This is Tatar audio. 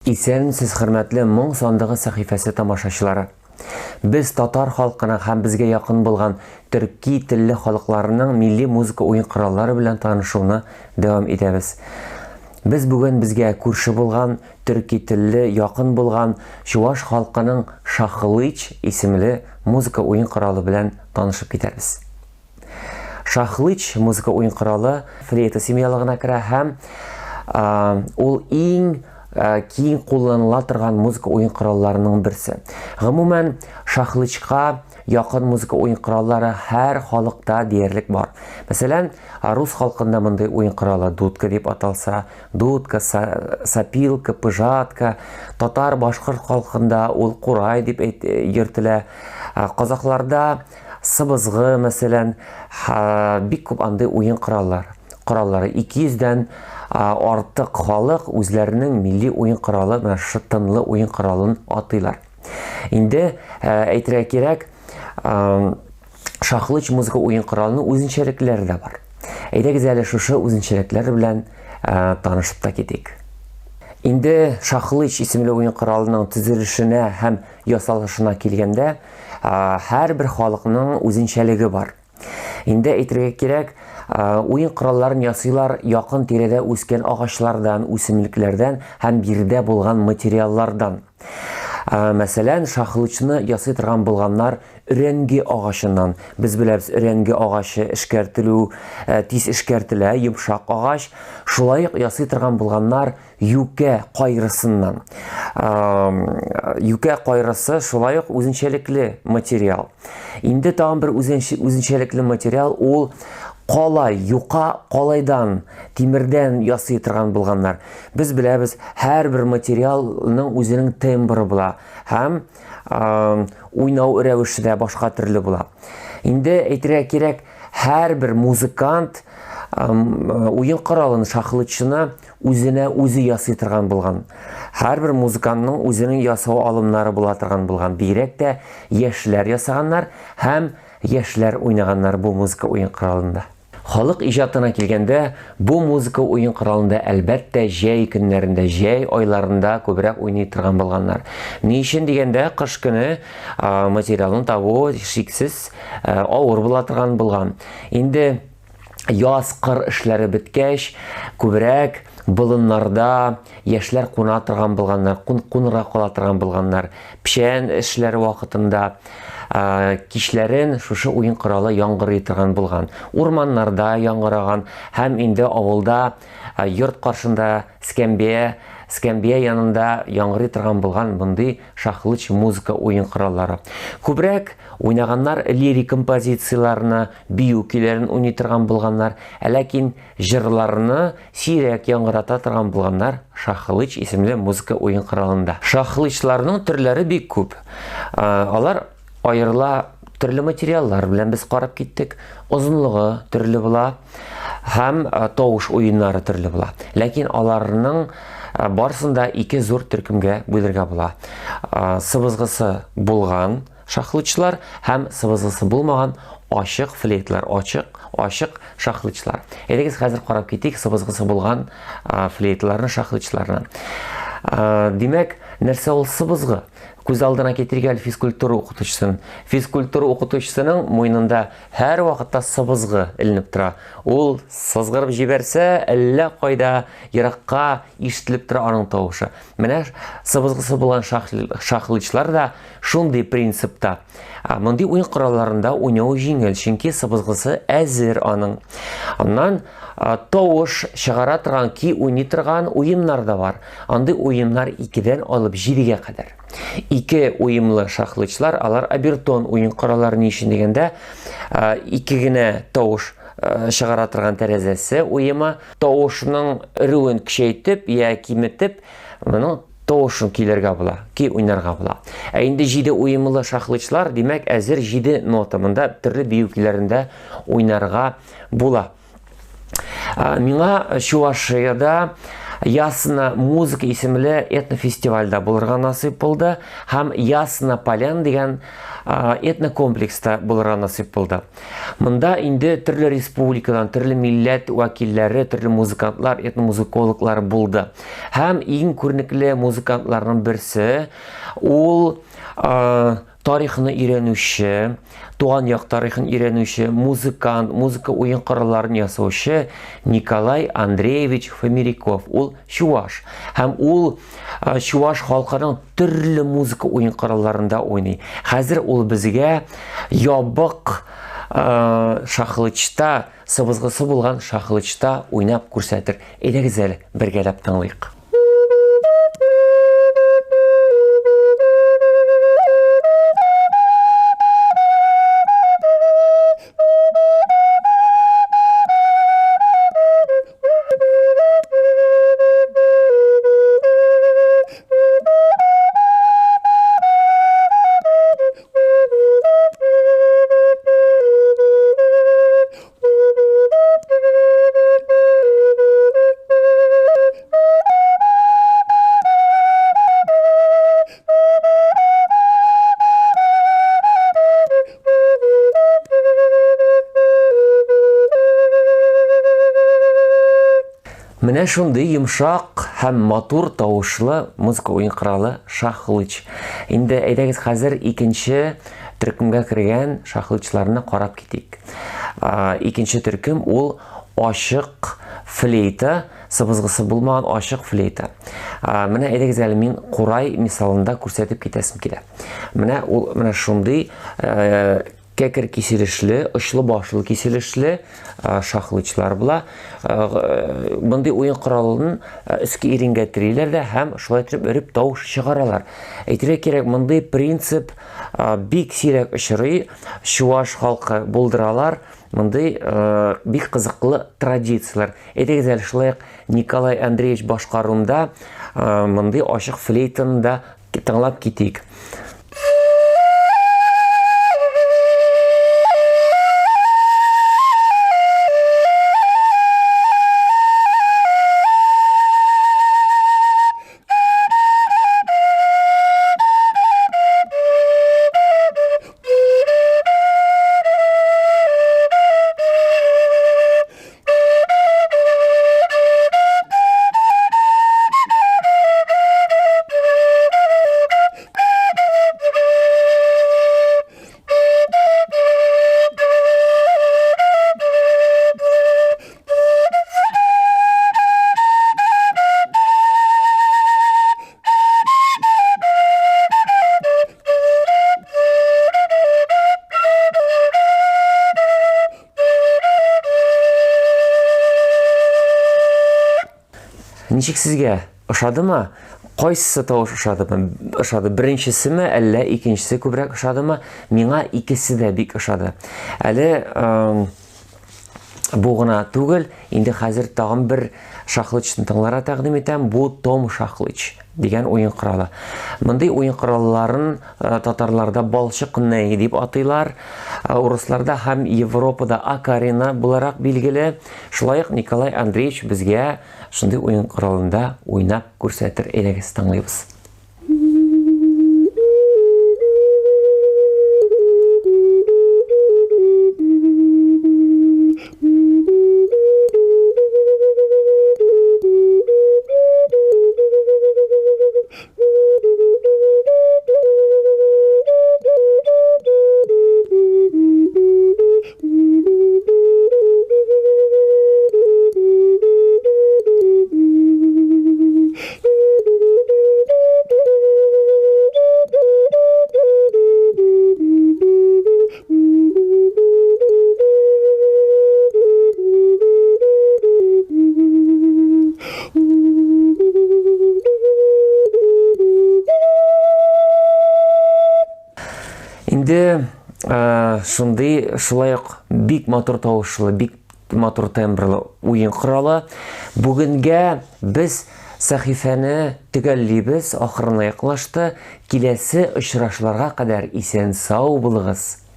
Исәнмесез, хөрмәтле Моң сандыгы сәхифәсе тамашачылары. Без татар халкына һәм безгә якын булган төрки телле халыкларының милли музыка уен кораллары белән танышуны дәвам итәбез. Без бүген безгә күрше булган, төрки телле, якын булган чуваш халкының шахлыч исемле музыка уен коралы белән танышып китәрбез. Шахлыч музыка уен коралы флейта семьялыгына керә һәм ул иң киң кулланыла торган музыка уен коралларының берсе. Гомумән, шахлычка якын музыка уен кораллары һәр халыкта диярлек бар. Мәсәлән, рус халкында мондый уен коралы дудка дип аталса, дудка, сапилка, пыжатка, татар, башкорт халкында ул курай дип йөртелә. Казахларда Сыбызгы, мәсәлән, бик күп андый уен кораллар. Кораллары 200 дән артык халык үзләренең милли уен коралы, менә шушы тынлы уен коралын атыйлар. Инде әйтергә кирәк, шахлыч музыка уен коралының үзенчәлекләре дә бар. Әйдәгез әле шушы үзенчәлекләр белән танышып та китик. Инде шахлыч исемле уен коралының төзелешенә һәм ясалышына килгәндә, һәрбер халыкның үзенчәлеге бар. Инде әйтергә кирәк, уен коралларын ясыйлар якын тирәдә үскән агачлардан, үсемлекләрдән һәм биредә булган материаллардан. Мәсәлән, шахлычны ясый торган булганнар өрәңге агачыннан. Без беләбез, өрәңге агачы эшкәртелү, тиз эшкәртелә, йомшак агач. Шулай ук ясый торган булганнар юкә кайрысыннан. Юкә кайрысы шулай ук үзенчәлекле материал. Инде тагын бер үзенчәлекле материал ул калай, юка калайдан, тимердән ясый торган булганнар. Без беләбез, һәрбер материалның үзенең тембры була һәм уйнау рәвеше дә башка төрле була. Инде әйтергә кирәк, һәрбер музыкант уен коралын, шахлычны үзенә үзе ясый торган булган. Һәрбер музыкантның үзенең ясау алымнары була торган булган. Бигрәк тә яшьләр ясаганнар һәм яшьләр уйнаганнар бу музыка уен коралында. Халык иҗатына килгәндә, бу музыка уен коралында әлбәттә җәй көннәрендә, җәй айларында күбрәк уйный торган булганнар. Ни өчен дигәндә, кыш көне материалын табу шиксез авыр була торган булган. Инде яз кыр эшләре беткәч, күбрәк болыннарда яшьләр куна торган булганнар, кун, кунырга кала торган булганнар. Печән эшләре вакытында кичләрен шушы уен коралы яңгырый торган булган. Урманнарда яңгыраган һәм инде авылда йорт каршында скәмбия, скәмбия янында яңгырый торган булган мондый шахлыч музыка уен кораллары. Күбрәк уйнаганнар лирик композицияләрне, бию көйләрен уйный торган булганнар, ә ләкин җырларны сирәк яңгырата торган булганнар шахлыч исемле музыка уен коралында. Шахлычларның төрләре бик күп. Алар аерыла төрле материаллар белән без карап киттек. Озынлыгы төрле була һәм тавыш уеннары төрле була. Ләкин аларның барысын да ике зур төркемгә бүлергә була. Сыбызгысы булган шахлычлар һәм сыбызгысы булмаган ачык флейтлар, ачык, ачык шахлычлар. Әйдәгез хәзер карап китик сыбызгысы булган флейталарны, шахлычларны. Димәк, нәрсә ул сыбызгы? Күз алдына китерик әле физкультура укытучысын. Физкультура укытучысының муенында һәр вакытта сыбызгы эленеп тора. Ул сызгырып җибәрсә, әллә кайда еракка ишетелеп тора аның тавышы. Менә сыбызгысы булган шахлычлар да шундый принципта. Мондый уен коралларында уйнау җиңел, чөнки сыбызгысы әзер аның. Аннан тавыш чыгара торган, ки уйный торган уеннар да бар. Андый уеннар икедән алып җидегә кадәр. Ике уемлы шахлычлар, алар обертон уен кораллары ни өчен дигәндә, ике генә тавыш чыгара торган тәрәзәсе уемы, тавышның өрүен көчәйтеп я киметеп, моның тавышын көйләргә була, көй уйнарга була. Ә инде җиде уемлы шахлычлар, димәк, әзер җиде нота. Монда төрле бию көйләрендә уйнарга була. Миңа Чувашиядә Ясна музыка исемле этнофестивальдә булырга насыйп булды һәм Ясна Полян дигән этнокомплекста булырга насыйп булды. Монда инде төрле республикадан, төрле милләт вәкилләре, төрле музыкантлар, этномузыкологлар булды. Һәм иң күренекле музыкантларның берсе ул тарихны өйрәнүче, туган як тарихын өйрәнүче, музыкант, музыка уен коралларын ясаучы Николай Андреевич Фомиряков. Ул чуваш. Һәм ул чуваш халкының төрле музыка уен коралларында уйный. Хәзер ул безгә ябык шахлычта, сыбызгысы булган шахлычта уйнап күрсәтер. Әйдәгез әле, бергәләп тыңлыйк. Менә шундый йомшак һәм матур тавышлы музыка уен коралы шахлыч. Инде әйдәгез хәзер икенче төркемгә кергән шахлычларны карап китик. Икенче төркем ул ачык флейта, сыбызгысы булмаган ачык флейта. Менә әйдәгез әле мин курай мисалында күрсәтеп китәсем килә. Менә ул менә шундый э, кәкер киселешле, очлы башлы киселешле шахлычлар була. Мондый уен коралын өске иренгә териләр дә һәм шулай итеп өреп тавыш чыгаралар. Әйтергә кирәк, мондый принцип бик сирәк очрый. Чуваш халкы булдыралар мондый бик кызыклы традицияләр. Әйдәгез әле шулай ук Николай Андреевич башкаруында мондый ачык флейтаны да тыңлап китик. Ничек сезгә? Ошадымы? Кайсысы тавыш ошадымы? Ошады. Беренчесеме, әллә икенчесе күбрәк ошадымы? Миңа икесе дә бик ошады. Әле бу гына түгел, инде хәзер тагын бер шахлычны тыңларга тәкъдим итәм. Бу Том шахлыч дигән уен коралы. Мондый уен коралларын э, татарларда балчык ней дип атыйлар. Э, урысларда һәм Европада акарина буларак билгеле. Шулай ук Николай Андреевич безгә шундый уен коралында уйнап күрсәтер. Әйдәгез, тыңлыйбыз. Инде э, шундый шулай ук бик матур тавышлы, бик матур тембрлы уен коралы. Бүгенгә без сәхифәне төгәллибез, ахырына якынлашты. Киләсе очрашуларга кадәр исән-сау булыгыз.